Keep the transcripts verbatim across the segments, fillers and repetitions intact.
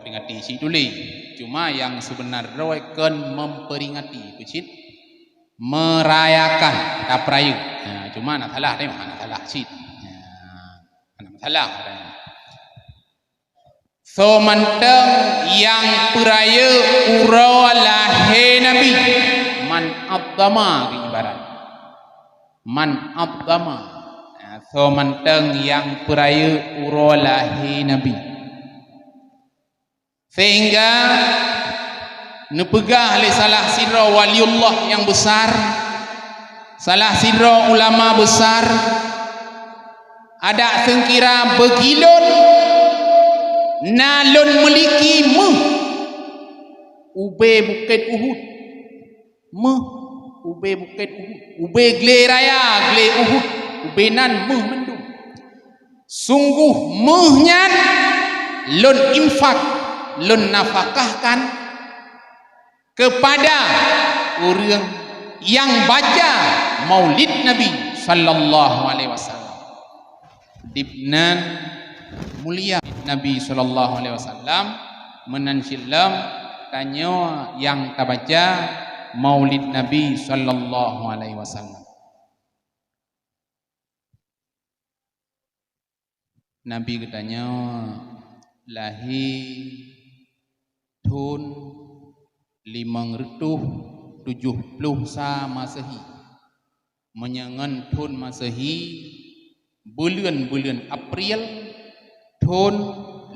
Peringati cit tuléh. Cuma nyang seubeuna droe kon memperingati, peucit merayakan, tapeurayeuk. Ha, cuma na salah teuh, na salah cit. Ha, na salah. Soe mantong nyang peurayeuk uroe lahé Nabi, man azzama keu ibarat. Man azzama. Ha, soe mantong nyang peurayeuk uroe lahé Nabi. Sehingga neupeugah lé salah sidroe waliullah nyang besar, salah sidroe ulama besar, adak seungkira beugi lôn na lôn meuliki méuh ubé Bukét Uhud. Méuh ubé Bukét Uhud, ubé glé raya, glé Uhud, ubé nan méuh mandum. Sunggoh méuh nyan lôn infak, lôn nafakahkan keupada ureuëng nyang baca Maulid Nabi sallallahu alaihi wasallam. Dibnan mulia Nabi sallallahu alaihi wasallam, meunan cit lom tanyoe nyang tabaca Maulid Nabi sallallahu alaihi wasallam. Nabi geutanyoe lahé thon limong reutôh tujoh ploh sa Masehi. Meunyoe ngon thon Masehi, buleuen-buleuen April, thon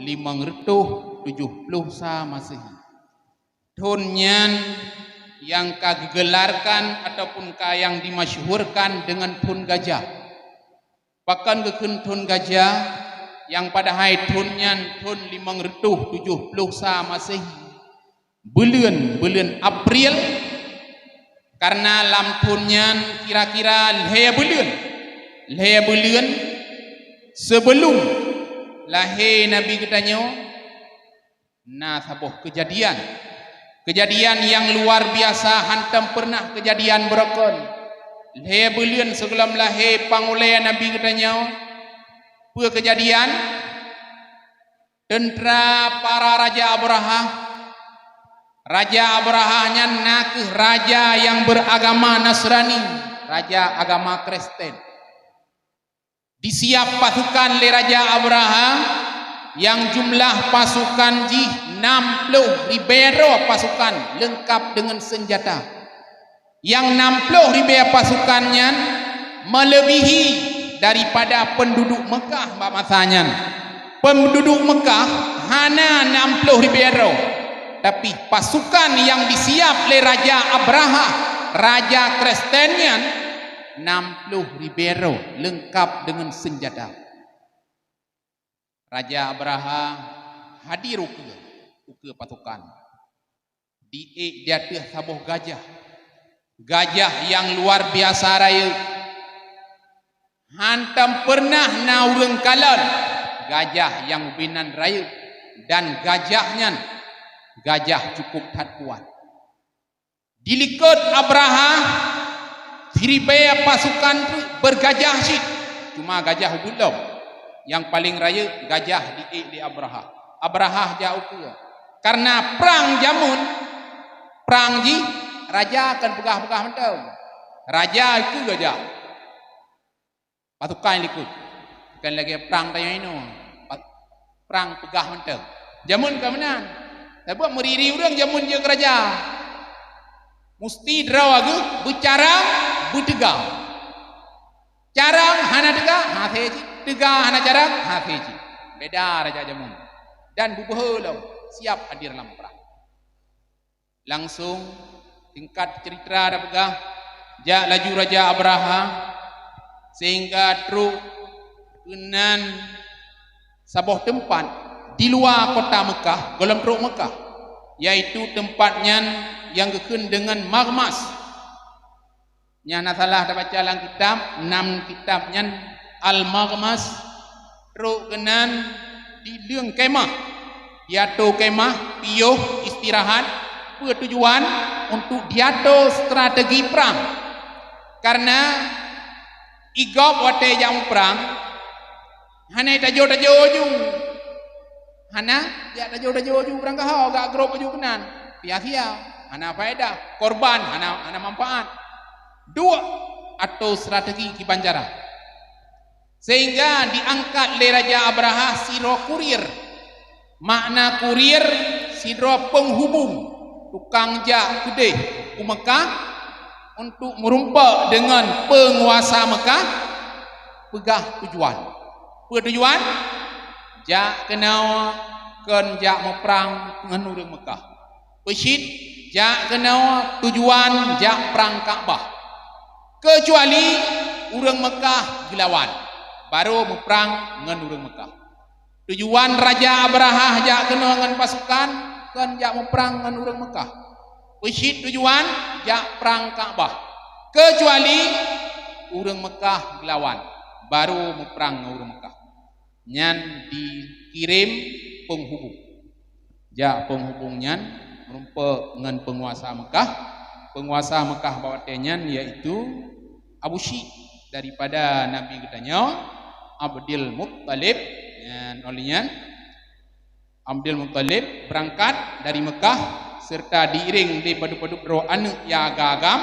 limong reutôh tujoh ploh sa Masehi. Thon nyan nyang ka geugelarkan ataupun ka nyang dimasyhurkan deungon thon gajah. Pakon geukheun thon gajah, nyang padahai thon nyan thon limong reutôh tujoh ploh sa Masehi? Buleuen, buleuen April, kareuna lam thon nyan kira-kira lhée buleuen, lhée buleuen seubeulom lahé Nabi geutanyoe, na saboh keujadian. Keujadian nyang luar biasa, hántom peureunah keujadian beurokon. Lhée buleuen sigohlom lahé pangulée Nabi geutanyoe, peue keujadian? Teuntra para raja Abrahah. Raja Abrahah nyan na kheueh raja nyang beuragama Nasrani, raja agama Kristen. Disiap pasukan lé Raja Abrahah nyang jumlah pasukan jih nam ploh ribée droe pasukan leungkab deungon seunjata. Nyang nam ploh ribée pasukan nyan meuleubihi daripada peunduduek Meukah bak masa nyan. Peunduduek Meukah hana nam ploh ribée droe, tapi pasukan nyang disiap lé Raja Abrahah, raja Kristen nyan, nam ploh ribée droe leungkab deungon seunjata. Raja Abrahah hadir ukeue, ukeue pasukan. Di ék di ateueh saboh gajah. Gajah nyang luar biasa rayeuk. Hántom peureunah na ureuëng kalon gajah nyang ubé nan rayeuk, dan gajah nyan gajah cukup that kuat. Dilikot Abrahah siribée pasukan beurgajah cit, cuma gajah ubit lom. Nyang paleng rayeuk gajah di ék lé Abrahah. Abrahah jak ukeue. Kareuna prang jameun, prang jih raja kon peugah-peugah mantong. Raja ukeue gajah. Pasukan likot. Kon lagée prang tanyoe inoe. Pa-, prang peugah mantong. Jameun ka meunan. Sabab meuriri ureuëng jameun jeuet keu raja. Musti droe geuh beucarang, beuteuga. Carang hana teuga, hasé cit. Teuga hana carang, hasé cit. Beda raja jameun. Dan beubeuhe lom, siap hadir lam prang. Langsong, singkat ceurita tapeugah, jak laju Raja Abrahah, sehingga trok keunan saboh teumpat di luwa kota Meukah, gohlom trok Meukah, yaitu teumpat nyan nyang geukheun deungon Maghmas. Nyang na salah tabaca lam kitab, nam kitab nyan Al-Maghmas, trok keunan di leung kemah. Diato kemah, piôh, istirahat, peue tujuan? Untuk diato strategi prang. Kareuna i gob watée jak muprang, hana tajo-tajo ju. Hana, jak tajok-tajok aju barangkaho, gak grob aju keunan. Sia-sia, hana faedah, korban, hana, hana manfaat. Duek atau strategi kiban cara. Sehingga diangkat lé Raja Abrahah sidroe kurir. Makna kurir, sidroe penghubung, tukang jak keudeh u Mekah untuk meurumpok deungon peunguasa Mekah, peugah tujuan. Peue tujuan? Jak keunoe kon jak muprang ngon ureuëng Mekah. Peucit jak keunoe tujuan jak prang Ka'bah. Keucuali ureuëng Mekah geulawan, barô muprang ngon ureuëng Mekah. Tujuan Raja Abrahah jak keunoe ngon pasukan kon jak muprang ngon ureuëng Mekah. Peucit tujuan jak prang Ka'bah. Keucuali ureuëng Mekah geulawan, barô muprang ngon ureuëng Mekah. Nyan dikirém peunghubung. Jak peunghubung nyan meurumpok ngon peunguasa Mekah. Peunguasa Mekah bak watée nyan yaitu Abu Syik daripada Nabi geutanyoe, Abdul Muttalib. Nyan, óh lheueh nyan Abdul Muttalib beurangkat dari Mekah seureuta diiréng lé padub-padub droe aneuëk nyang agam-agam,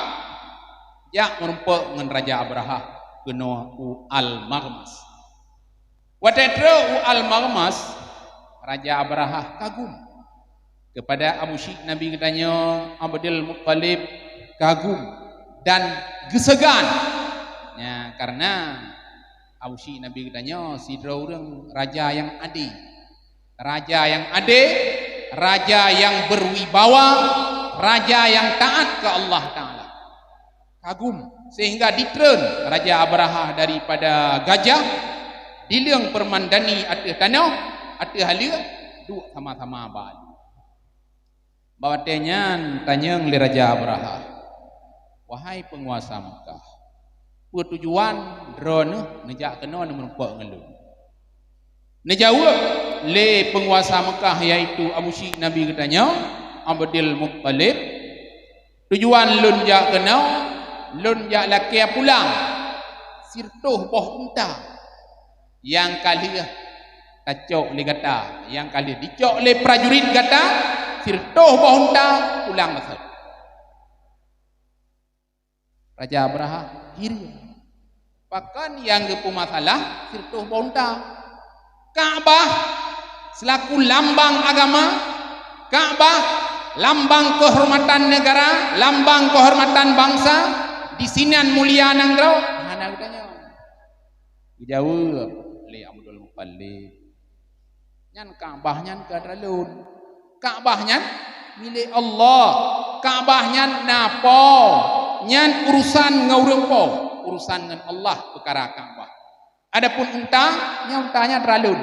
jak meurumpok ngon Raja Abrahah keunoe u Al-Maghmas. Watée trok u Al-Maghmas, Raja Abrahah kagum keupada Abu Syik Nabi geutanyoe, Abdul Muttalib, kagum dan geuseugan. Nya, kareuna Abu Syik Nabi geutanyoe sidroe ureuëng raja nyang adé. Raja nyang adé, raja nyang berwibawa, raja nyang taát keu Allah Taala. Kagum, sehingga ditreun Raja Abrahah daripada gajah, dileueng peurmandani ateueh tanoh, ateueh haleue, duek sama-sama bak haleue. Bak watée nyan tanyong lé Raja Abrahah, "Wahai peunguasa Mekah, peue tujuan droeneuh neujak keunoe neumeurumpok ngon lôn?" Neujaweueb lé peunguasa Mekah, yaitu Abu Syik Nabi geutanyoe, Abdul Muttalib, "Tujuan lôn jak keunoe, lôn jak lakée pulang sireutôh boh unta nyang ka lheueh tacok lé gata, nyang ka lheueh dicok lé prajurit gata, sireutôh boh unta pulang meuseue." Raja Abrahah hireuen. Pakon nyang geupeumasalah sireutôh boh unta? Ka'bah seulaku lambang agama, Ka'bah lambang keuhormatan neugara, lambang keuhormatan bansa, disinan mulia nanggroe, hana geutanyong. Geujaweueb lé Abdul Muttalib, "Nyan Ka'bah nyan ka atra lôn. Ka'bah nyan milék Allah. Ka'bah nyan na po. Nyan urusan ngon ureuëng po. Urusan ngon Allah peukara Ka'bah. Adapun unta, nyan unta nyan atra lôn.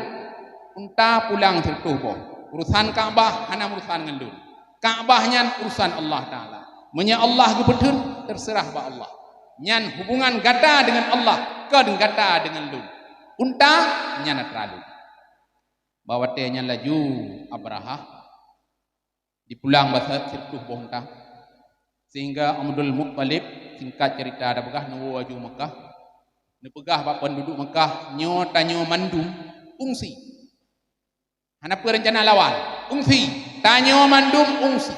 Unta pulang sireutôh boh. Urusan Ka'bah hana urusan ngon lôn. Ka'bah nyan urusan Allah Taala. Meunyoe Allah geupeutheun, teuseurah bak Allah. Nyan hubungan gata deungon Allah, kon gata deungon lôn. Unta nyan atra lôn." Bak watée nyan laju Abrahah dipulang bak sireutôh boh unta, sehingga Abdul Muttalib, singkat cerita tapeugah, neuwoe aju Mekah, neupeugah bak peunduduek Mekah, "Nyoe tanyoe mandum ungsi. Hana peue reuncana lawan. Ungsi. Tanyoe mandum ungsi.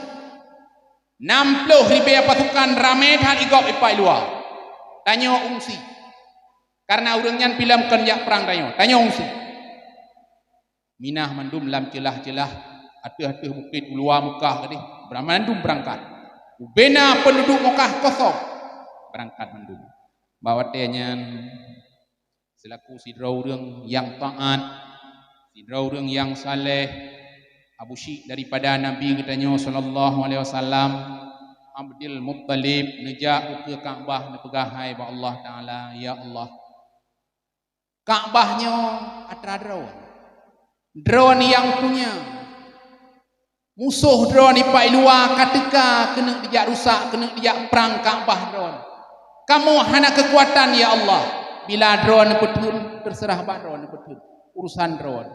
Nam ploh ribée pasukan ramé that i gob ipak i luwa. Tanyoe ungsi. Kareuna ureuëng nyan pilom kon jak prang tanyoe. Tanyoe ungsi." Minah mandum lam ceulah-ceulah, ateueh-ateueh bukét u luwa Mekah keudeh, mandum beurangkat. Ubena peunduduek Mekah kosong, beurangkat mandum. Bak watée nyan, seulaku sidroe ureuëng nyang taát, sidroe ureuëng nyang saleh, Abu Syik daripada Nabi geutanyoe sallallahu alaihi wasallam, Abdul Muttalib, neujak ukeue Ka'bah, neupeugah hai bak Allah Taala, "Ya Allah, Ka'bah nyoe atra Droe. Droe nyang punya. Musoh Droe nibak luwa ka teuka keuneuk jijak rusak, keuneuk jijak prang Ka'bah Droe. Kamoe hana keukuatan, ya Allah. Bila Droe neupeutheun, teuseurah bak Droe neupeutheun. Urusan Droe."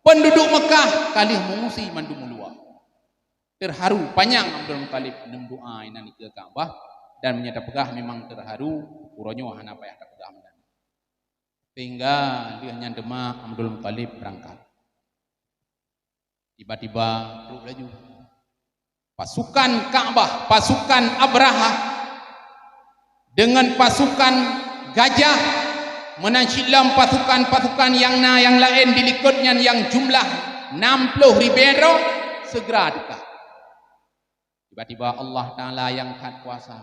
Peunduduek Mekah ka lheueh meungungsi mandum u luwa. Teuharu panyang Abdul Muthalib neumeudoá inan dikeue Ka'bah, dan meunyoe tapeugah memang teuharu, uroe nyoe hana payah tapeugah meunan. Sehingga lheueh nyan teuma Abdul Muthalib beurangkat. Tiba-tiba trok laju pasukan Ka'bah, pasukan Abrahah dengan pasukan gajah, meunan cit lom pasukan-pasukan nyang na nyang laén di likot nyan nyang jumlah nam ploh ribée droe, segera teuka. Tiba-tiba Allah Taala nyang that kuasa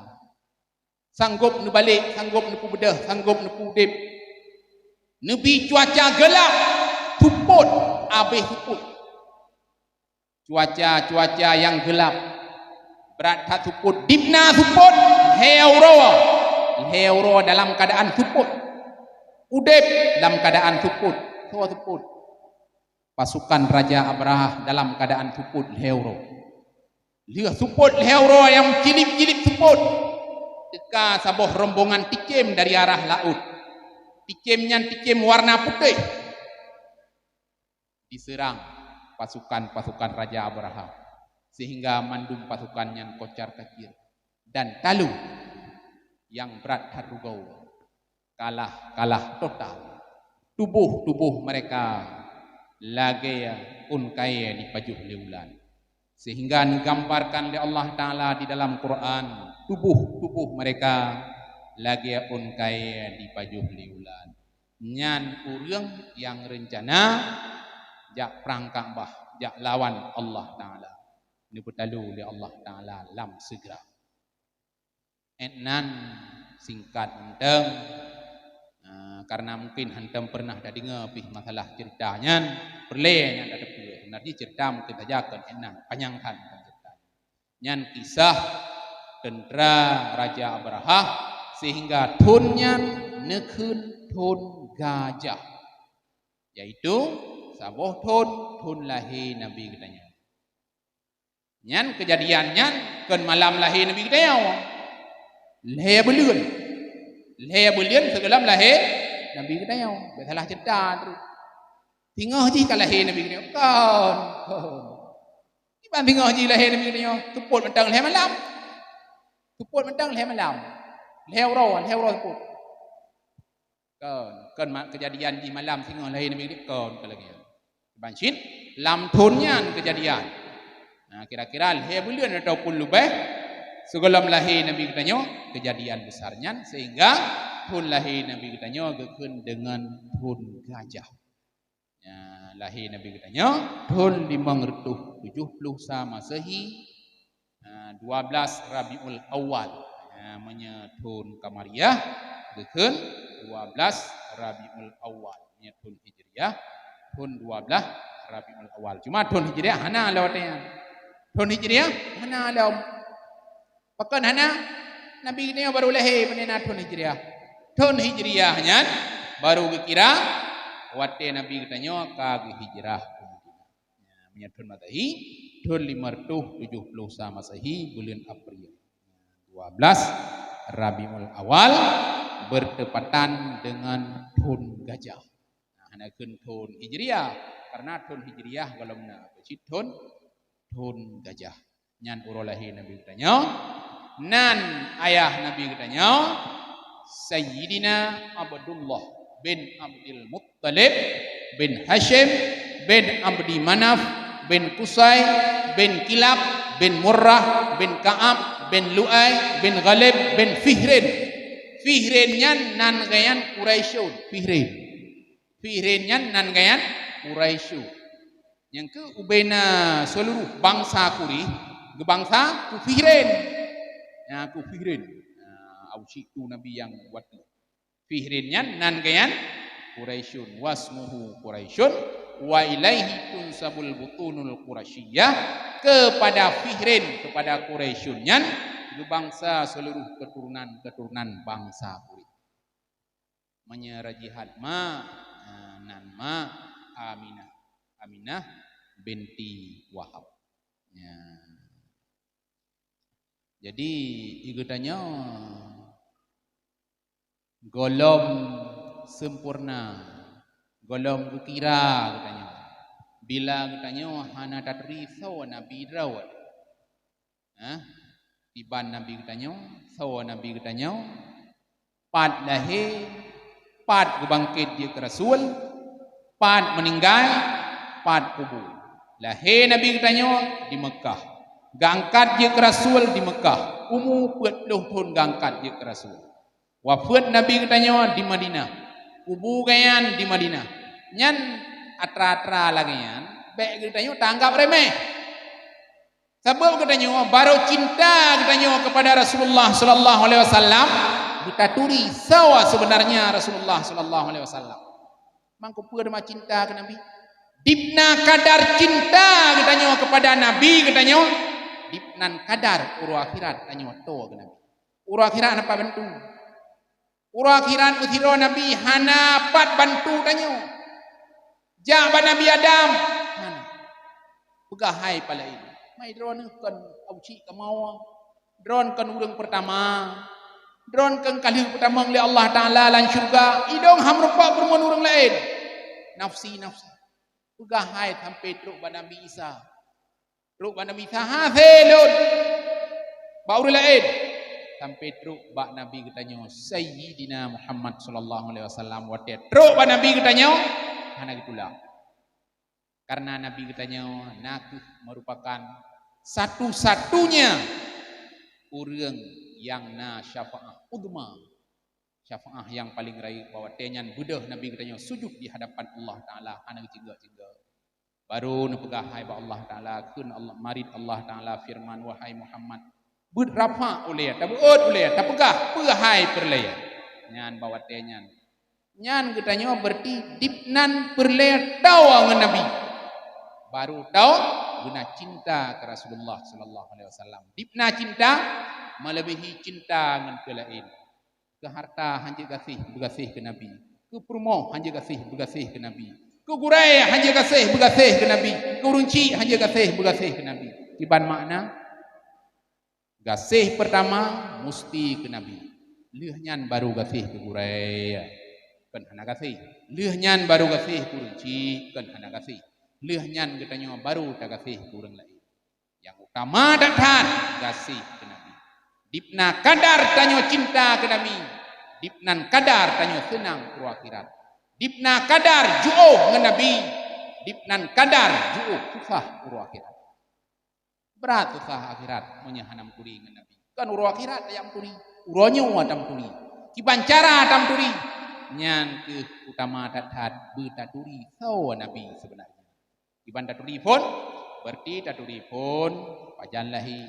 sanggop neubalek, sanggop neupeubeudoh, sanggop neupeudeb. Neubi cuaca geulap, seupôt, abéh seupôt. Cuaca-cuaca nyang geulap, brat that seupôt, dib na seupôt, lhée uroe. Lhée uroe dalam keuadaan seupôt. Udeb dalam keuadaan seupôt. Soe seupôt? Pasukan Raja Abrahah dalam keuadaan seupôt lhée uroe. Lheueh seupôt lhée uroe nyang cilib-cilib seupôt, teuka saboh rombongan ticém dari arah laôt. Ticém nyan ticém warna putéh. Diseurang pasukan-pasukan Raja Abrahah, sehingga mandum pasukan nyan kocar-kacir dan talu nyang brat that rugoe. Kalah, kalah total. Tuboh-tuboh mereka lagée ôn kayée jipajoh lé ulan. Sehingga neugambarkan lé Allah Taala di dalam Quran, tuboh-tuboh mereka lagée ôn kayée jipajoh lé ulan. Nyan ureuëng nyang reuncana jak prang Ka'bah, jak lawan Allah Taala. Neupeutalu lé Allah Taala lam segera. Ék nan singkat mantong, eh, karena mungkin hantom pernah tadeungoe pih masalah cerita nyan, peureulée nyan tateupeue. Sebenarnya cerita mungkin saja kon ék nan, panyang that mantong cerita. Nyan kisah teuntera Raja Abrahah, sehingga thon nyan neukheun thon gajah, yaitu saboh thon, thon lahé Nabi geutanyoe. Nyan keujadian nyan kon malam lahé Nabi geutanyoe. Lhée buleuen. Lhée buleuen sigohlom lahé Nabi geutanyoe. Bèk salah cerita teuk. Singoh jih ka lahé Nabi geutanyoe. Kon, kon. Kiban singoh jih lahé Nabi geutanyoe? Seupôt mantong lhée malam. Seupôt mantong lhée malam. Lhée uroe, lhée uroe seupôt. Kon, kon ma-, keujadian jih malam singoh lahé Nabi geutanyoe, kon, kon lagée nyan. Ban cit lam thon nyan keujadian. Nah, kira-kira lhée buleuen ataupun leubeh sigohlom lahé Nabi geutanyoe keujadian besar nyan, sehingga thon lahé Nabi geutanyoe geukheun deungon thon gajah. Ya, lahé Nabi geutanyoe thon limong reutôh tujoh ploh sa Masehi, ah, dua belas Rabiul Awal. Ya, meunyoe thon Kamariah geukheun dua belas Rabiul Awal. Meunyoe thon Hijriah, thon dua belas Rabiul Awal. Cuma thon Hijriah hana lom watée nyan. Thon Hijriah hana lom. Pakon hana? Nabi geutanyoe baru lahé, pane na thon Hijriah. Thon Hijriah nyan baru geukira watée Nabi geutanyoe ka geuhijrah u Madinah. Ya, meunyoe thon Masehi, thon limong reutôh tujoh ploh sa Masehi, buleuen April. Dua belas Rabiul Awal bertepatan dengan thon gajah. Nah, hana kheun thon Hijriah, karena thon Hijriah gohlom na, cit thon, thon gajah. Nyan uroe lahé Nabi geutanyoe. Nan ayah Nabi geutanyoe, Sayyidina Abdullah bin Abdul Muttalib bin Hashim bin Abdi Manaf bin Qusay bin Kilab bin Murrah bin Ka'ab bin Lu'ay bin Ghalib bin Fihrin. Fihrin nyan nan geuh nyan Quraisyun. Fihrin. Fihrin nyan nan geuh nyan Quraisyun. Nyang keu ubena seuluruh bansa Quraisy geubangsa keu Fihrin. Nah, keu Fihrin. Nah, au syi'tu Nabi nyang watée. Fihrin nyan nan geuh nyan Quraisyun, wasmuhu Quraisyun, wa ilaihi tunsabul butunul Quraisyiyah, kepada Fihrin, kepada Quraisyun nyan geubangsa seuluruh keturunan-keturunan bansa Quraisy. Meunyoe rajihat ma, nah, nan ma Aminah. Aminah binti Wahab. Ya. Jadi, i geutanyoe gohlom sempurna, gohlom geukira geutanyoe. Bila geutanyoe hana taturi soe Nabi droe. Hah? Kiban Nabi geutanyoe, soe Nabi geutanyoe, pat lahé, pat geubangkét jeuet keu rasul, pat meuninggai, pat kubu. Lahé Nabi geutanyoe di Meukah, geuangkat jeuet keu rasul di Meukah, umu peuet ploh thon geuangkat jeuet keu rasul. Wafeuet Nabi geutanyoe di Madinah, kubu geuhnyan di Madinah. Nyan atra-atra lagée nyan bék geutanyoe taanggab reumeh. Sabab geutanyoe barô cinta geutanyoe keupada Rasulullah sallallahu alaihi wasallam, geutaturi soe seubeunarnya Rasulullah sallallahu alaihi wasallam. Mangko peue teuma cinta keu Nabi? Dibna kadar cinta geutanyoe keupada Nabi geutanyoe, dibnan kadar uroe akhirat tanyoe toe keu Nabi. Uroe akhirat hana pat bantu. Uroe akhirat meusidroe Nabi hana pat bantu tanyoe. Jak bak Nabi Adam, hana. Peugah hai palaén, "Mai droeneuh kon Abu Syik kamoe. Droen kon ureuëng peurtama. Droen kon ka lheueh peutamong lé Allah Taala lam syeuruga. Idong han meurumpok peurumoh ureuëng laén. Nafsi, nafsi." Peugah hai sampai trok bak Nabi Isa. Trok bak Nabi Isa, "Hase lôn bak ureuëng laén." Sampai trok bak Nabi geutanyoe Sayyidina Muhammad sallallahu alaihi wasallam. Watée trok bak Nabi geutanyoe, hana geutulak. Karena Nabi geutanyoe na kheueh meurupakan satu-satunya ureuëng nyang na syafaat uzma. Syafaat nyang paleng rayeuk, bak watée nyan beudôh Nabi geutanyoe sujud di hadapan Allah Taala hana geuceugak-ceugak. Barô neupeugah hai bak Allah Taala, kheun Allah, marit Allah Taala feureuman, "Wahai Muhammad, beuet rafa ulée, tabeuôt ulée, tapeugah peue hai peureulée." Nyan bak watée nyan. Nyan geutanyoe beureuti dibnan peureulée toe ngon Nabi. Barô toe beuna cinta keu Rasulullah sallallahu alaihi wasallam. Dibna cinta meuleubèhi cinta ngon peue laén. Keu harta hana jeuet gaséh, beugaséh keu Nabi. Keu peurumoh hana jeuet gaséh, beugaséh keu Nabi. Keu gurée hana jeuet gaséh, beugaséh keu Nabi. Keu ureuëng chik hana jeuet gaséh, beugaséh keu Nabi. Kiban makna, gaséh peurtama musti keu Nabi. Lheueh nyan barô gaséh keu gurée, kon hana gaséh. Lheueh nyan barô gaséh keu ureuëng chik, kon hana gaséh. Lheueh nyan geutanyoe barô tagaséh keu ureuëng laén. Nyang utama that-that gaséh keu Nabi. Dibna kadar tanyoe cinta keu Nabi, dibnan kadar tanyoe seunang uroe akhirat. Dibna kadar jiôh ngon Nabi, dibnan kadar jiôh susah uroe akhirat. Brat susah akhirat meunyoe hana meuturi ngon Nabi. Kon uroe akhirat tajak meuturi, uroe nyoe tameuturi. Kiban cara tameuturi, nyan kheueh utama that-that beutaturi soe Nabi seubeunarnya. Kiban taturi phon, beureuti taturi phon pajan lahé,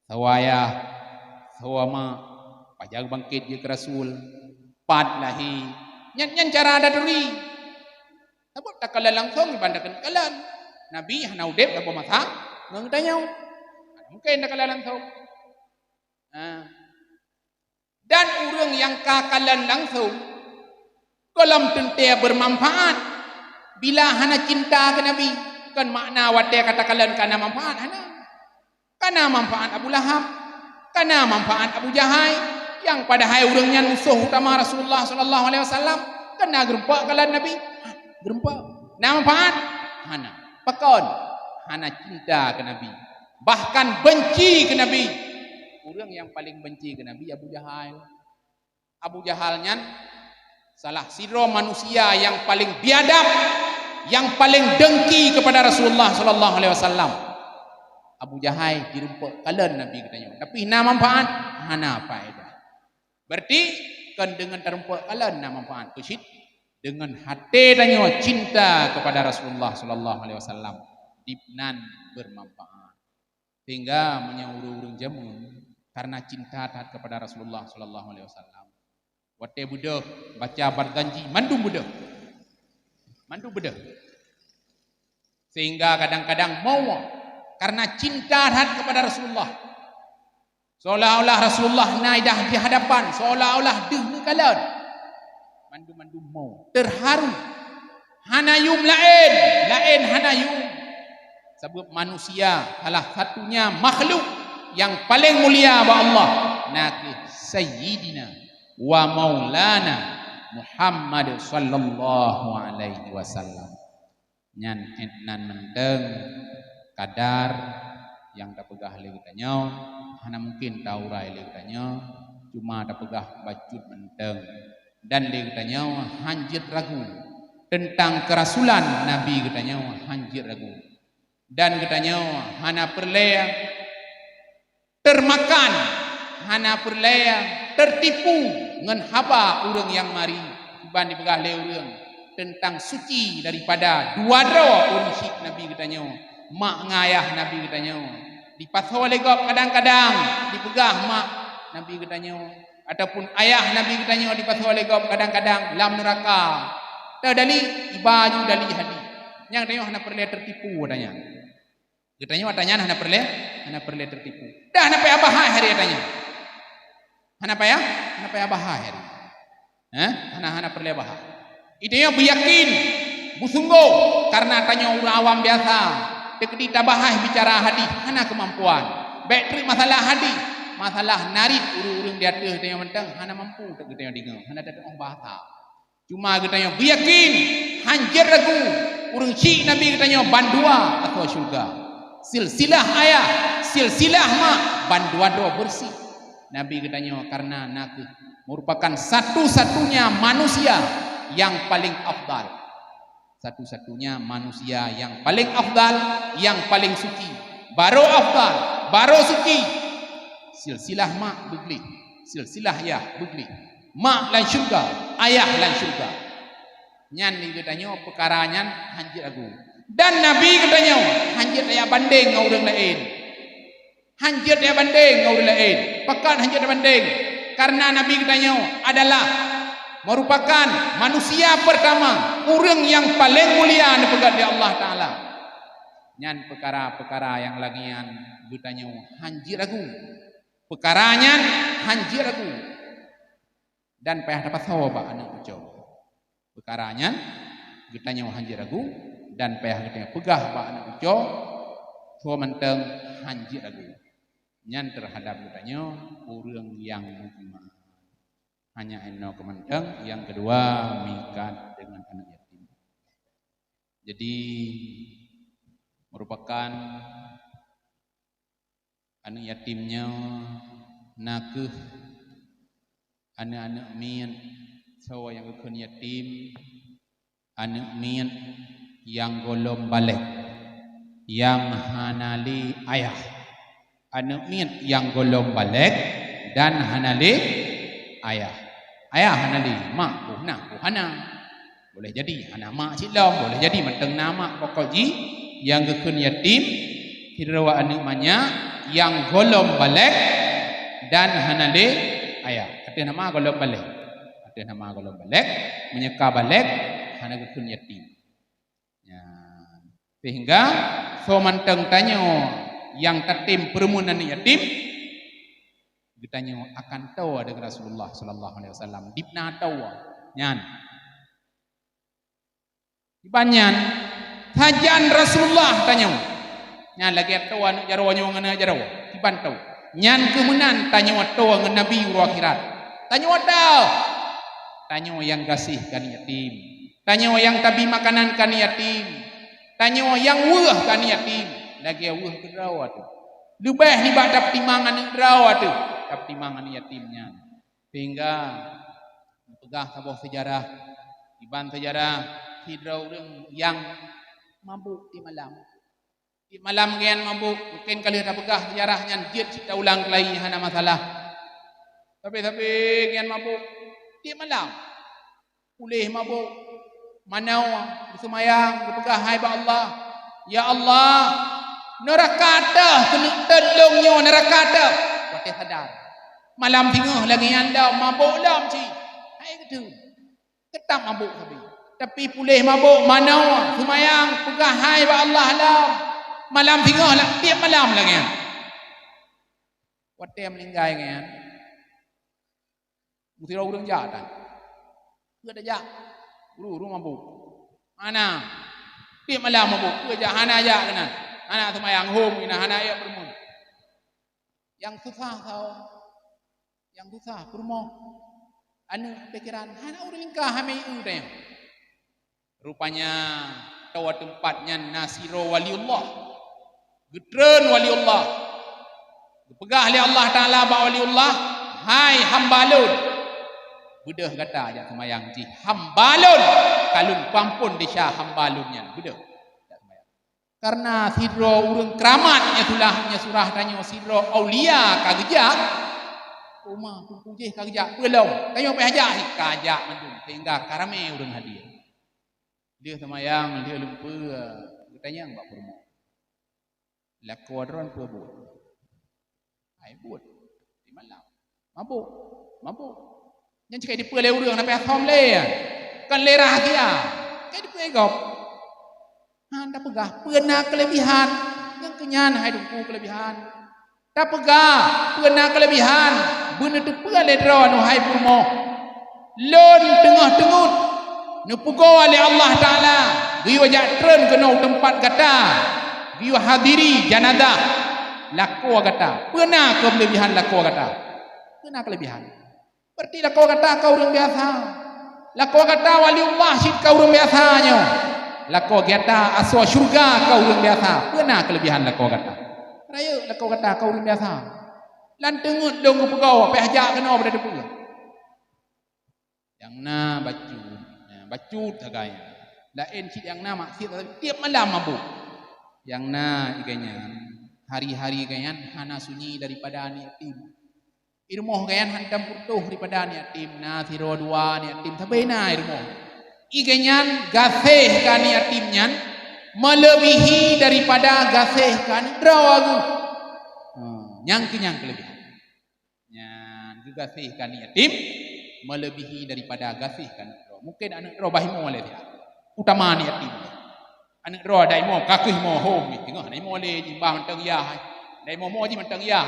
soe ayah, soe ma, pajan bangkét jeuet keu rasul, pat lahé. Nyan, nyan cara taturi. Sabab takalon langsong kiban takalon. Nabi hana udeb saboh masa ngon geutanyoe. Hana mungken takalon langsong. Ha. Dan ureuëng nyang ka kalon langsong, gohlom teuntée beumanfaat. Bila hana cinta keu Nabi, kon makna watée ka takalon ka na manfaat, hana. Ka na manfaat Abu Lahab, ka na manfaat Abu Jahai, nyang padahai ureuëng nyan musoh utama Rasulullah sallallahu alaihi wasallam, ka na geurumpok kalon Nabi. Geurumpok. Na manfaat? Hana. Pakon? Hana cinta keu Nabi. Bahkan benci keu Nabi. Ureuëng nyang paleng benci keu Nabi Abu Jahal. Abu Jahal nyan salah sidroe manusia nyang paleng biadab, nyang paleng dengki keupada Rasulullah sallallahu alaihi wasallam. Abu Jahal jirumpok kalon Nabi geutanyoe, tapi na manfaat? Hana faedah. Berarti kon deungon tarumpok kalon na manfaat, keucit deungon até tanyoe cinta keupada Rasulullah sallallahu alaihi wasallam, dibnan beumanfaat. Sehingga meunyoe ureuëng-ureuëng jameun karena cinta that keupada Rasulullah sallallahu alaihi wasallam, watée beudôh baca Barzanji, mandum beudôh. Mandum beudôh. Sehingga kadang-kadang mau karena cinta that keupada Rasulullah. Seolah-olah Rasulullah na idah di hadapan, seolah-olah deuh neukalon. Mandum-mandum mau, terharu. Hana yum laén, laén hana yum. Sabab manusia salah satunya makhluk nyang paleng mulia bak Allah, na kheueh Sayyidina wa Maulana Muhammad sallallahu alaihi wasallam. Nyan, eh, nan mantong kadar nyang tapeugah lé geutanyoe, hana mungken taurai lé geutanyoe, cuma tapeugah bacut mantong. Dan lé geutanyoe hanjeuet ragu teuntang keurasulan Nabi geutanyoe, hanjeuet ragu. Dan geutanyoe hana peureulée teumakan, hana peureulée teutipu ngon haba ureuëng nyang mari, kiban jipeugah lé ureuëng teuntang suci daripada dua droe ureuëng syik Nabi geutanyoe, mak ngon ayah Nabi geutanyoe. Dipasoe lé gob kadang-kadang, dipeugah mak Nabi geutanyoe, ataupun ayah Nabi geutanyoe dipasoe lé gob kadang-kadang lam neuraka. Tadali, iba ju dali hadih. Nyang tanyoe hana peureulée teutipu tanyoe. Geutanyoe ata nyan hana peureulée, hana peureulée teutipu. Dah hana payah bahai hari ata nyan. Hana payah, hana payah bahai hari. Eh? Hana, hana peureulée bahai. Geutanyoe beuyakin, beusunggoh, karena tanyoe ureuëng awam biasa. Teukeudi tabahai bicara hadih, hana keumampuan. Bék treuk masalah hadih, masalah narit ureuëng-ureuëng di ateueh tanyoe mantong hana mampu teuk geutanyoe deungoe, hana teutuoh bahasa. Cuma geutanyoe beuyakin, hanjeuet ragu, ureuëng syik Nabi geutanyoe bandua asoe syeuruga. Silsilah ayah, silsilah mak, bandua droe beureuséh. Nabi geutanyoe karena nakeuh merupakan satu-satunya manusia yang paling afdal. Satu-satunya manusia yang paling afdal, yang paling suci. Baru afdal, baru suci. Silsilah mak beugleh, silsilah ayah beugleh. Mak lam syeuruga, ayah lam syeuruga. Nyan di geutanyoe peukara nyan hanjeuet ragu. Dan Nabi geutanyoe hanjeuet tajak bandeng ngon ureuëng laén. Hanjeuet tajak bandeng ngon ureuëng laén. Pakon hanjeuet tajak bandeng? Karena Nabi geutanyoe adalah merupakan manusia pertama, ureuëng nyang paleng mulia neupeugét lé Allah Taala. Nyan peukara-peukara nyang lagée nyan geutanyoe hanjeuet ragu. Peukara nyan hanjeuet ragu. Dan payah tapasoe bak aneuëk cucoe. Peukara nyan geutanyoe hanjeuet ragu dan payah geutanyoe peugah bak aneuëk cucoe, soe mantong hanjeuet ragu. Nyan teuhadab geutanyoe ureuëng nyang meuiman. Hanya inoe keumantong, nyang keudua meuikat deungon aneuëk yatim. Jadi merupakan aneuëk yatim nyoe nakeuh aneuëk-aneuëk miet, soe nyang geukheun yatim, aneuëk miet nyang gohlom balek, nyang hana lé ayah. Aneuëk miet nyang gohlom balek dan hana lé ayah. Ayah hana lé, mak boh na boh hana. Boleh jadi hana mak cit lom, boleh jadi mantong na mak, pokok jih nyang geukheun yatim sidroe aneuëk manyak nyang gohlom balek dan hana lé ayah. Ateueh nama gohlom balek. Ateueh nama gohlom balek, meunyoe ka balek hana geukheun yatim. Ya. Sehingga soe mantong tanyoe nyang tatem peureumeun aneuëk yatim, geutanyoe akan toe deungon Rasulullah sallallahu alaihi wasallam. Dibna toe nyan. Kiban nyan, sajan Rasulullah tanyoe. Nyan lagée toe aneuëk jaroe nyoe ngon aneuëk jaroe. Kiban toe. Nyan keuh meunan tanyoe toe ngon Nabi uroe akhirat. Tanyoe toe. Tanyoe nyang gaséh keu aneuëk yatim. Tanyoe nyang tabi makanan keu aneuëk yatim. Tanyoe nyang weueh keu aneuëk yatim. Lagée weueh keu droe teuh. Leubeh nibak tapeutimang aneuëk droe teuh, tapeutimang aneuëk yatim nyan. Sehingga geupeugah saboh seujarah, kiban seujarah sidroe ureuëng nyang mabök tieb malam. Tieb malam geuh nyan mabök, mungken ka lheueh tapeugah seujarah nyan, jeuet cit taulang keulai hana masalah. Sabe-sabe geuh nyan mabök tieb malam. Puléh mabök, manoe, geuseumayang, geupeugah hai bak Allah, "Ya Allah, neuraka teuh keuneuk teuh lôn nyoe, neuraka teuh." Watée sadar, malam singoh lagée nyan lom, mabök lom cit. Hai geuteuh, teutap mabök sabe. Tapi puléh mabök, manoe, seumayang, peugah hai bak Allah lom. Malam singoh lah, tieb malam lagée nyan. Watée meuninggai geuh nyan, meusidroe ureuëng jak tan. Peue tajak? Guru, guru mabök. Hana. Tieb malam mabök. Peue jak? Hana jak keunan. Hana seumayang, hom keunan, hana ék peurumoh. Nyang susah saboh. Nyang susah peurumoh. Aneuëk pikiran, hana ureuëng lingka, hana ieu teuh. Rupanya, toe teumpat nyan na sidroe waliullah. Geutreun waliullah. Geupeugah lé Allah Taala bak waliullah, "Hai hamba lôn, beudôh gata jak seumayang jih hamba lôn, ka lôn peuampôn desya hamba lôn nyan, beudôh jak seumayang." Karena sidroe ureuëng keuramat nyang surah, nyang surah tanyoe sidroe aulia ka geujak, uma peupuji ka geujak peulom. Tanyoe payah jak, ka jak mandum, sehingga ka ramé ureuëng hadir. Lheueh seumayang, lheueh lumpeue, geutanyong bak peurumoh, "Lakoe droen peue buet?" "Hai buet di malam, mabök, mabök." Nyan cit ka dipeue lé ureuëng, na payah som lé nyan. Kon lé rahsia, ka dipeue gob. Han tapeugah peue na keuleubihan. Nyang keu nyan hai teungku keuleubihan. Tapeugah peue na keuleubihan, beuneuteupeue lé droeneuh hai peurumoh. Lôn teungoh teungeut neupeugoe lé Allah Taala, geuyue jak treun keunoe u teumpat gata, geuyue hadiri janazah lakoe gata. Peue na keuleubihan lakoe gata? Peue na keuleubihan? Berarti lakoe gata ka ureuëng biasa. Lakoe gata waliullah cit ka ureuëng biasa nyoe. Lakoe gata asoe syeuruga ka ureuëng biasa. Peue na keuleubihan lakoe gata? Rayeuk lakoe gata ka ureuëng biasa. Lam teungeut lôn geupeugoe, payah jak keunoe bak teupeu. Nyang na bacut, nah, bacut sagai. Laén cit nyang na maksiat, tapi tiep malam mabök. Nyang na igai nyan, hari-hari igai nyan hana sunyi daripada aneuk yatim. I rumoh gobnyan hantom putôh daripada aneuk yatim, na sidroe dua aneuk yatim, sabe na i rumoh. Igai nyan gaséh keu aneuk yatim nyan meuleubèhi daripada gaséh keu aneuk droe geuh. Hmm, nyang keu nyang keuleubihan. Nyan geugaséh keu aneuk yatim meuleubèhi daripada gaséh keu aneuk droe. Mungken aneuk droe bah imo lé siat, utama aneuk yatim. Aneuk droe dai mo, ka kheueh mo hom, teungoh dai mo lé jih bah mantong yah. Dai mo mo jih mantong yah.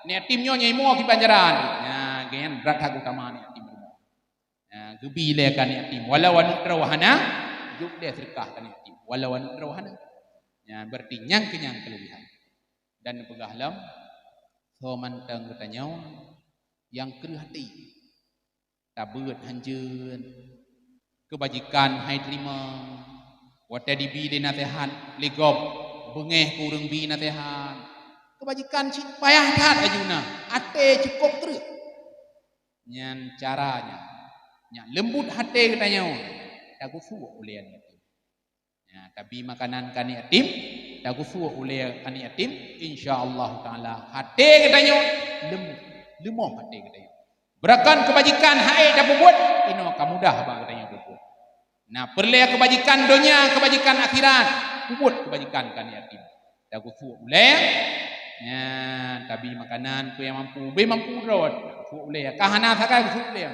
Aneuk yatim nyoe nyang imo kiban jaran. Nyan, gobnyan brat that utama aneuk yatim. Nyan, geubi lé keu aneuk yatim. Walau aneuk droe hana, jok lé seudeukah keu aneuk yatim. Walau aneuk droe hana. Nyan, berarti nyang keu nyang keuleubihan. Dan neupeugah lom, soe mantong geutanyoe nyang kreueh até. Tabeuet hanjeut, keubajikan hai teurimong, watèe dibi lé naseuhat lé gob, beungéh keu ureuëng bi naseuhat. Keubajikan cit payah that laju na, até cukôp kreueh. Nyan cara nyan, nyang leumbut até geutanyoe, tagusue ulèe nyan. Ya, tabi makanan keu aneuk yatim, tagusue ulèe aneuk yatim, insya Allah taala até geutanyoe leumoh, leumoh até geutanyoe. Beurakan keubajikan han ék tapeubuet, inoe ka mudah bak geutanyoe peubuet. Nah, peureulèe keubajikan donya, keubajikan akhirat, peubuet keubajikan keu aneuk yatim. Tagusue ulèe, ya, tabi makanan keu nyang mampu, beu mampu droe, tagusue ulèe. Ka hana sagai gusue ulèe.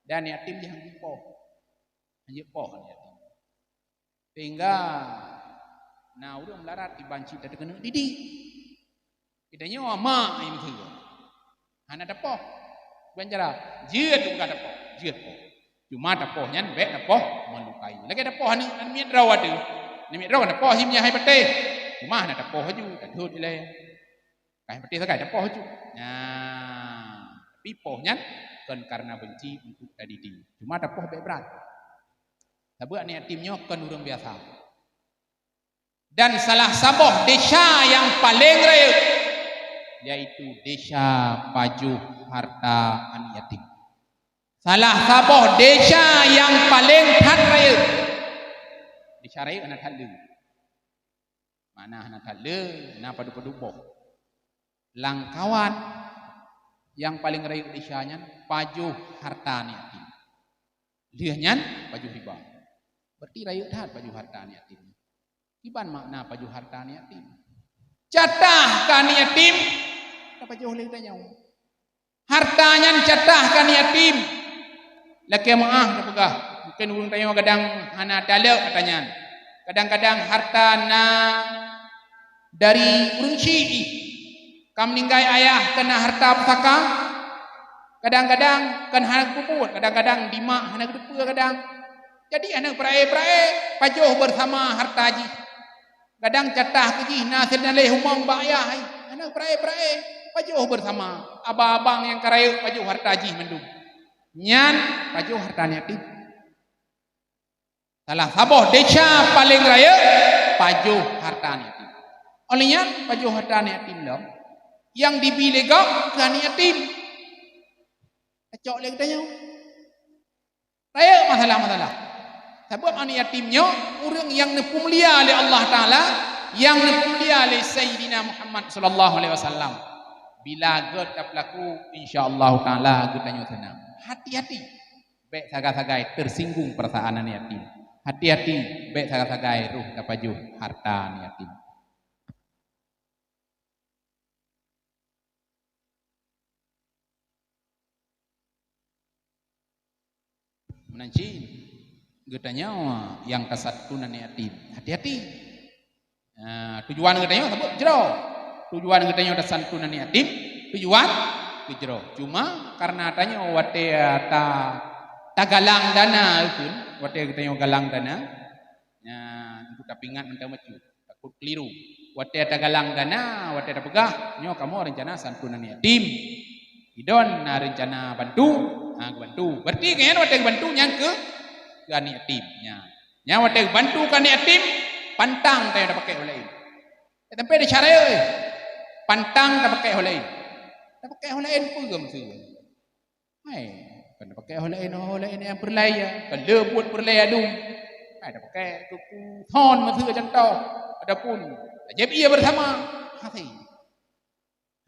Dan aneuk yatim jih han jipoh. Han jipoh aneuk yatim. Sehingga na ureuëng meularat kiban cit tateukeuneuk didik. Geutanyoe mak nyang meuteumé hana tapoh. Ban cara jeuet bukan tapoh, jeuet poh. Cuma tapoh nyan bèk tapoh meulukai. Lagèe tapoh aneuk, aneuk miet droe teuh. Aneuk miet droe tapoh jih meunyo hai patéh. Cuma hana tapoh laju, tathôt ilèe. Ka hai patéh sagai tapoh laju. Nah, tapi poh nyan kon karena benci untuk tadidik. Cuma tapoh bèk brat. Sabab aneuk yatim nyoe kon ureuëng biasa. Dan salah saboh desya nyang paleng rayeuk, yaitu desya pajoh harta aneuk yatim. Salah saboh desya nyang paleng that rayeuk. Desya rayeuk hana that le. Mana hana that le, na padub-padub boh. Langkawan nyang paleng rayeuk desya nyan pajoh harta aneuk yatim. Lheueh nyan pajoh riba. Berarti rayeuk that pajoh harta aneuk yatim. Kiban makna pajoh harta aneuk yatim? Catah keu aneuk yatim, tapajoh lé geutanyoe. Harta nyan catah keu aneuk yatim. Lakèe meuáh tapeugah, mungken ureuëng tanyoe kadang hana taleuek ata nyan. Kadang-kadang harta na dari ureuëng syik jih. Ka meuninggai ayah keu na harta pusaka, kadang-kadang kon hana geupeubuet, kadang-kadang di mak hana geuteupeue kadang. Jadi aneuk beurae-beurae pajoh beusama harta jih. Kadang catah keu jih na seunaléh humong bak ayah, hai. Aneuk beurae-beurae pajoh beusama. Abang-abang nyang ka rayeuk pajoh harta jih mandum. Nyan pajoh harta aneuk yatim. Salah saboh desya paleng rayeuk pajoh harta aneuk yatim. Óh lheueh nyan pajoh harta aneuk yatim lom nyang dibi lé gob keu aneuk yatim. Tacok lé geutanyoe. Rayeuk masalah-masalah. Sabab aneuk yatim nyoe ureuëng nyang neupeumulia lé Allah Taala, nyang neupeumulia lé Saidina Muhammad sallallahu alaihi wasallam. Bila gét tapeulaku, insya Allah Taala geutanyoe seunang. Hati-hati, bék sagai-sagai teusinggung peurasaan aneuk yatim. Hati-hati, bék sagai-sagai roh tapajoh hareuta aneuk yatim. Meunan cit, geutanyoe nyang tasantun aneuk yatim, hati-hati. Ah, tujuan geutanyoe sabab jroh. Tujuan geutanyoe tasantun aneuk yatim, tujuan keu jroh. Cuma kareuna tanyoe watée ta-, tagalang dana, eukheun, watée geutanyoe galang dana, nyan, untuk tapeuingat mantong bacut. Takot keliru. Watée tagalang dana, watée tapeugah, nyoe kamoe reuncana santun aneuk yatim. Idon na reuncana bantu, ha, geubantu. Berarti kan watée geubantu nyan keu, keu aneuk yatim. Nyan. Nyan watée geubantu keu aneuk yatim, pantang tanyoe tapakék ho laén. Eh, sampai di syariat, eh. Pantang tapakék ho laén. Tapakék ho laén peue maksud? Hai, kon tapakék ho laén, ho laén nyang peureulée, kon le buet peureulée adum. Hai, tapakék keu, keu thon meuseu contoh, ataupun tajép ie bersama. Hase.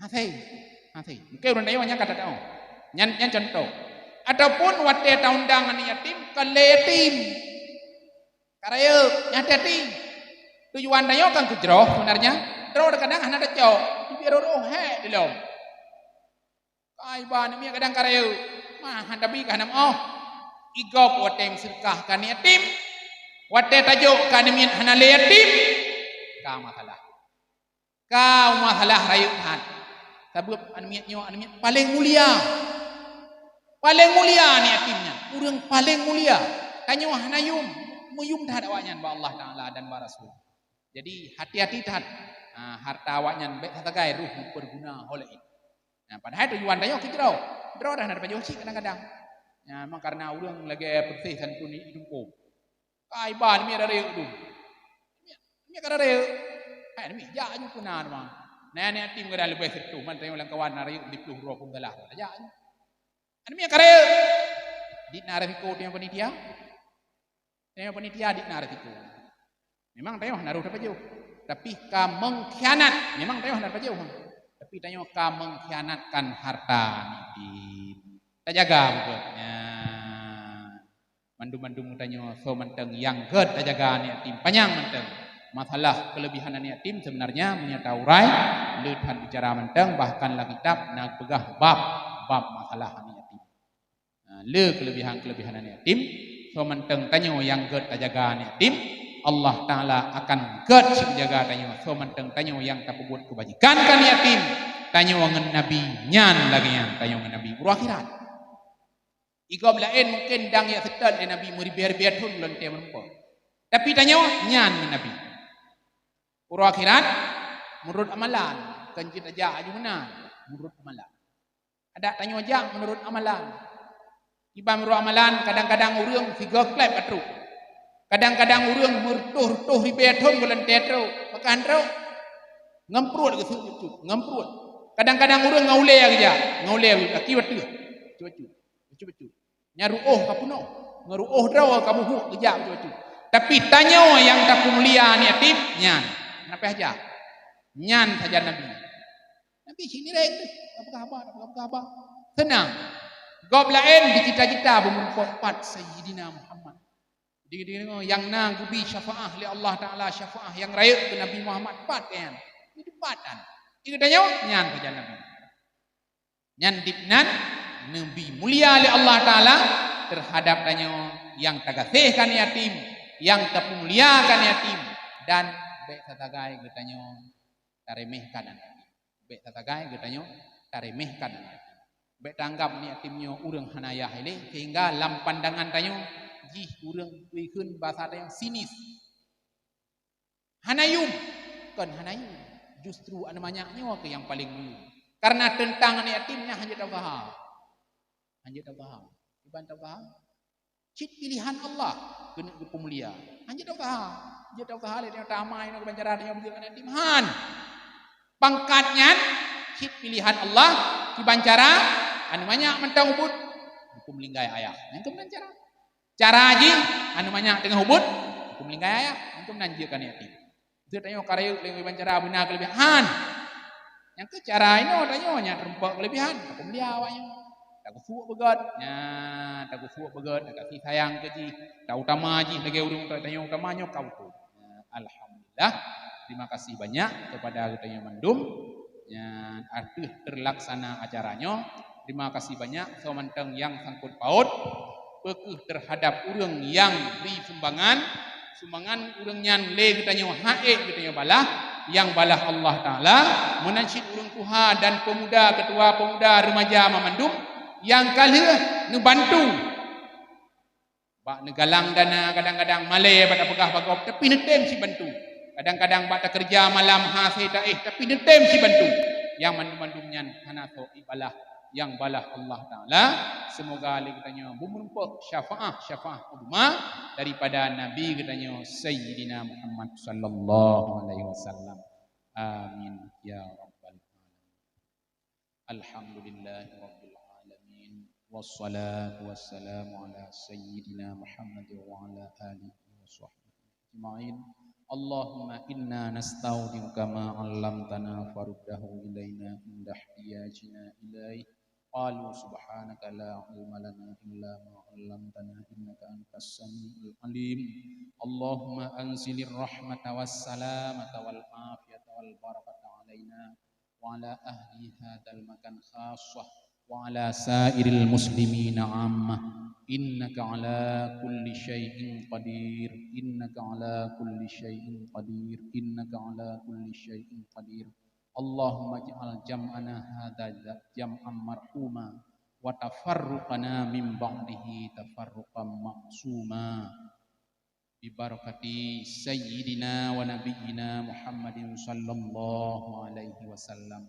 Hase. Hase. Mungkin ureuëng tanyoe nyang ka tateupeue. Nyan, nyan contoh. Ataupun watée taundang aneuk yatim, kon lé yatim. Ka rayeuk, nyan hati-hati. Tujuan tanyoe kan keu jroh sebenarnya. Droe kadang hana tacok, tapi roh-roh hék dilom. Kai ba aneuk miet kadang ka rayeuk, mah hana bi ka hana meuoh. Igob watée meuseudeukah keu aneuk yatim, watée tajok keu aneuk miet hana lé yatim, ka masalah. Ka masalah rayeuk that. Sabab aneuk miet nyoe aneuk miet paleng mulia. Paleng mulia aneuk yatim nyan, ureuëng paleng mulia. Tanyoe hana yum, meuyum that awaknyan bak Allah Taala dan bak Rasul. Jadi, hati-hati that, ah, hareuta awaknyan bék sagai roh meupeuguna ho laén. Nah, padahai tujuan tanyoe keu jroh. Jroh dah na tapajoh cit kadang-kadang. Nah, memang kareuna ureuëng lagée peureuseh santun di, di tungkong. Kai ba aneuk miet ka rayeuk tu. Aneuk miet ka rayeuk. Hai, aneuk miet jak ju peuna teuma. Nah, aneuk yatim kadang leubeh seutoh, man tanyoe lam kawan na rayeuk di ploh droe pun salah. Jak ju. Aneuk miet ka rayeuk. Di na risiko tanyoe panitia. Tanyoe panitia di na risiko. Memang tanyoe hana roh tapajoh, tapi ka mengkhianat. Memang tanyoe hana tapajoh, tapi tanyoe ka mengkhianatkan hareuta aneuk yatim. Tajaga beugét nyan. Mandum-mandum tanyoe soe mantong nyang gét tajaga aneuk yatim. Panyang mantong. Masalah keulebihan aneuk yatim sebenarnya meunyoe taurai le that bicara mantong, bahkan lam kitab na geupeugah bab, bab masalah aneuk yatim. Ha, le keulebihan-keulebihan aneuk yatim, soe mantong tanyoe nyang gét tajaga aneuk yatim, Allah Taala akan gét cit jaga tanyoe. Soe mantong tanyoe nyang tapeubuet keubajikan keu aneuk yatim, tanyoe ngon Nabi nyan lagée nyan, tanyoe ngon Nabi uroe akhirat. Igob laén mungken dang jak seutôt lé Nabi meuribée-ribée thon lom teuh meureumpok. Tapi tanyoe nyan ngon Nabi. Uroe akhirat, meunurot amalan, kon jeuet tajak aju meunan, meunurot amalan. Adak tanyoe jak meunurot amalan. Kiban meunurot amalan, kadang-kadang ureuëng sigoe kleb ka trok. Kadang-kadang ureuëng meureutoh-reutoh ribée thon gohlom teuh trok, maka han trok. Ngon pruet geuseuk bacut, ngon pruet. Kadang-kadang ureuëng ngon ulée geujak, ngon ulée gaki bacut. Bacut-bacut. Bacut-bacut. Nyan ruôh ka peunoh. Ngon ruôh droe ka muhuk geujak bacut-bacut. Tapi tanyoe nyang tapeumulia aneuk yatim, nyan. Hana payah jak. Nyan sajan Nabi. Nabi cit nireng teuh, tapeugah haba, tapeugah haba. Seunang. Gob laén dicita-cita beumeurumpok pat Sayyidina Muhammad. Di, di, nyang na geubi syafaah lé Allah Taala, syafaah nyang rayeuk keu Nabi Muhammad pat nyan. Di pat nyan. Di geutanyoe nyan sajan Nabi. Nyan diknan neubi mulia lé Allah Taala teuhadab tanyoe nyang tagaséh keu aneuk yatim, nyang tapeumulia keu aneuk yatim, dan bék sasagai geutanyoe tareméhkan aneuk yatim. Bék sasagai geutanyoe tareméhkan aneuk yatim. Bék taanggab aneuk yatim nyoe ureuëng hana yah ilée, sehingga lam pandangan tanyoe jih ureuëng peue kheun basa tanyoe sinis. Hana yum, kon hana yum. Justru aneuk manyak nyoe keuh nyang paleng meuyum. Kareuna teuntang aneuk yatim nyan hanjeuet tausaha. Hanjeuet tausaha. Kiban tausaha? Cit pilihan Allah keuneuk geupeumulia. Hanjeuet tausaha. Jeuet tausaha lé tanyoe tamai nyoe kiban cara tanyoe beujeuet aneuk yatim. Han. Pangkat nyan cit pilihan Allah kiban cara aneuk manyak mantong ubit geupeumeuligai ayah. Nyan keuh meunan cara. Cara jih, aneuk manyak teungoh ubit, huköm lingkai ayah, huköm nan jeuet keu aneuk yatim. Teuk tanyoe ka rayeuk lé ngon cara beuna keuleubihan. Nyang keu cara inoe tanyoe nyang teurumpok keuleubihan, tapeumulia awak nyoe. Tageusuk beugét, nya, tageusuk beugét, takasih sayang keu jih, tautama jih lagée ureuëng tanyoe utama nyoe ka beutôi. Nya, alhamdulillah, terima kasih banyak kepada geutanyoe mandum. Nyan ateueh teulaksana acara nyoe. Terima kasih banyak soe mantong nyang sangkot paut, peu kheueh terhadap ureuëng nyang bri sumbangan, sumbangan ureuëng nyan lé geutanyoe hak ék geutanyoe balah, nyang balah Allah Taala, meunan cit ureuëng tuha dan pemuda, ketua pemuda, remaja mamandum nyang ka lheueh neubantu. Bak neugalang dana kadang-kadang malée bak tapeugah bak gob, tapi neutem sibantu. Kadang-kadang bak takeureuja malam hase taéh, tapi neutem sibantu. Nyang mandum-mandum nyan hana soe ibalah, nyang balah Allah Taala. Seumoga lé geutanyoe beumeurumpok syafaah-syafaah uzma daripada Nabi geutanyoe Sayyidina Muhammad sallallahu alaihi wasallam. Amin ya rabbal alamin. Alhamdulillahirabbil alamin. Wassalatu wassalamu ala sayyidina Muhammad wa ala alihi wa sahbihi ajma'in. Allahumma inna nastaudi'uka ma 'allamtana faruddahu ilaina inda ihtiyajina ilaih. Qalu subhanaka la ilma lana illa ma 'allamtana innaka antas samiul alim. Allahumma anzilir rahmata was salamata wal afiyata wal barakata alaina wa ala ahli hadzal makan khassah wa ala sairil muslimina ammah. Innaka ala kulli syai'in qadir, innaka ala kulli syai'in qadir, innaka ala kulli syai'in qadir. Allahumma ij'al jam'ana hadza jam'an marhuma wa tafarruqana min ba'dihi tafarruqan ma'suma. Bibarakati sayyidina wa nabiyyina Muhammadin sallallahu alaihi wasallam.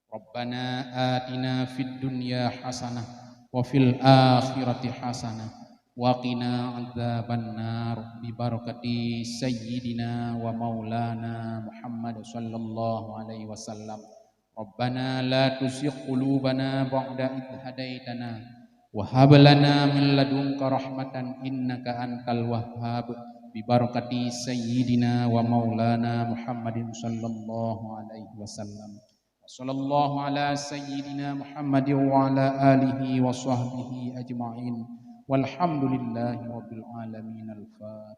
Rabbana atina fid dunya hasanah wa fil akhirati hasanah wa qina adzabannar. Bibarakati sayyidina wa maulana Muhammad sallallahu alaihi wasallam. Rabbana la tuzigh qulubana ba'da idh hadaitana wa hab lana min ladunka rahmatan innaka antal wahhab. Bibarakati sayyidina wa maulana Muhammadin sallallahu alaihi wasallam. Wa sallallahu ala sayyidina Muhammadin wa ala alihi wa sahbihi ajma'in. Walhamdulillahi rabbil alamin. Al-Fatihah.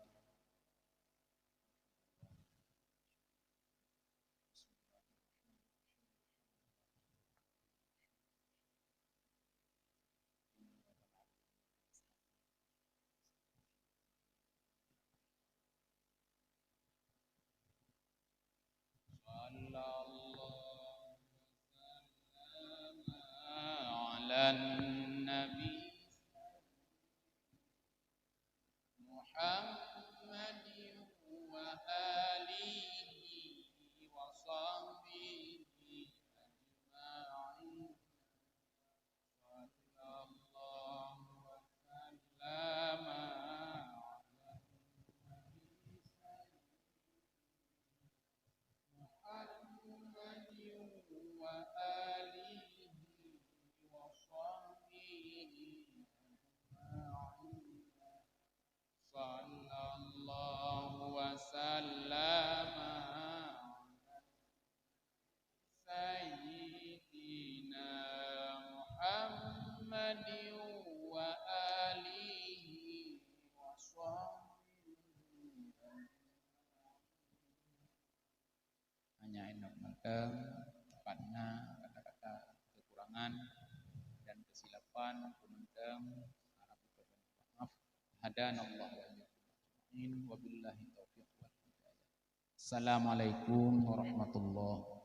Sallallahu ala nabi Muhammadin wa alihi wa sahbihi ajma'in. Sallallahu wa sallama ala nabi Muhammadin wa alihi wa sahbihi ajma'in. Sallallahu wa sallama ala sayyidina Muhammadin wa alihi wa sahbihi. Hanya ingat mantong, pat na kata-kata kekurangan dan kesilapan, mantong harap maaf. Hadanallahu wa iyyakum ajma'in, wabillahi taufiq wal hidayah. Assalamualaikum warahmatullahi